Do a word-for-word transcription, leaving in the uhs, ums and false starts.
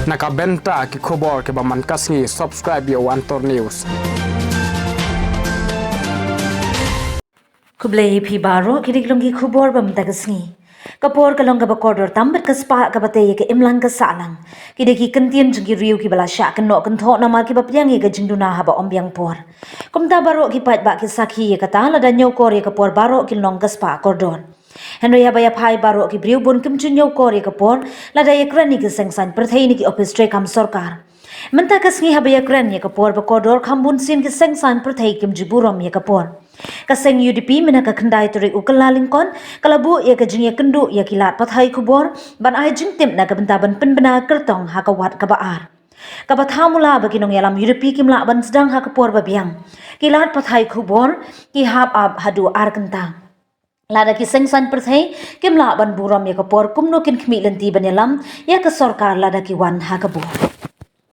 Na ka bynta ki khubor kiba man ka sngi, subscribe ïa u Antor News. Khublei ïa phi baroh, kine ki long ki khubor ba mynta ka sngi. Ka por ka long kaba kordor tam bad ka spah kaba tei ïa ka imlang ka sahlang. Kine ki kyntien jong ki riew kiba la shah kynnoh kynthoh namar kiba pdiang ïa ka jingduna haba ym biang por. Kumta baroh ki paidbah ki sakhi ïa kata, lada ñiewkor ïa ka por baroh ki long ka spah kordor. Hynrei haba ïa phai baroh ki briew bun kim ju ñiewkor ïa ka por, lada ïa kren ïa ki seng saiñ pyrthei ne ki ophis treikam sorkar. Mynta ka sngi haba ïa kren ïa ka por ba kordor, kham bun sien ki seng saiñ pyrthei kim ju burom ïa ka por. Ka seng U D P mynta ka khyndai tarik u Kyllalyngkot ka la buh ïa ka jingïakynduh ïa ki lad pathai khubor ban ai jingtip na ka bynta ban pynbna kyrtong ha ka wat kaba ar. Kaba thaw mula ba ki nongïalam U D P kim lah ban sdang ha ka por ba biang. Ki lad pathai khubor ki hap ap haduh ar kynta. Lada ki seng saiñ pyrthei kim lah ban burom ïa ka por, kumno kin khmih lynti ban ïalam ïa ka sorkar lada ki wan ha ka bor.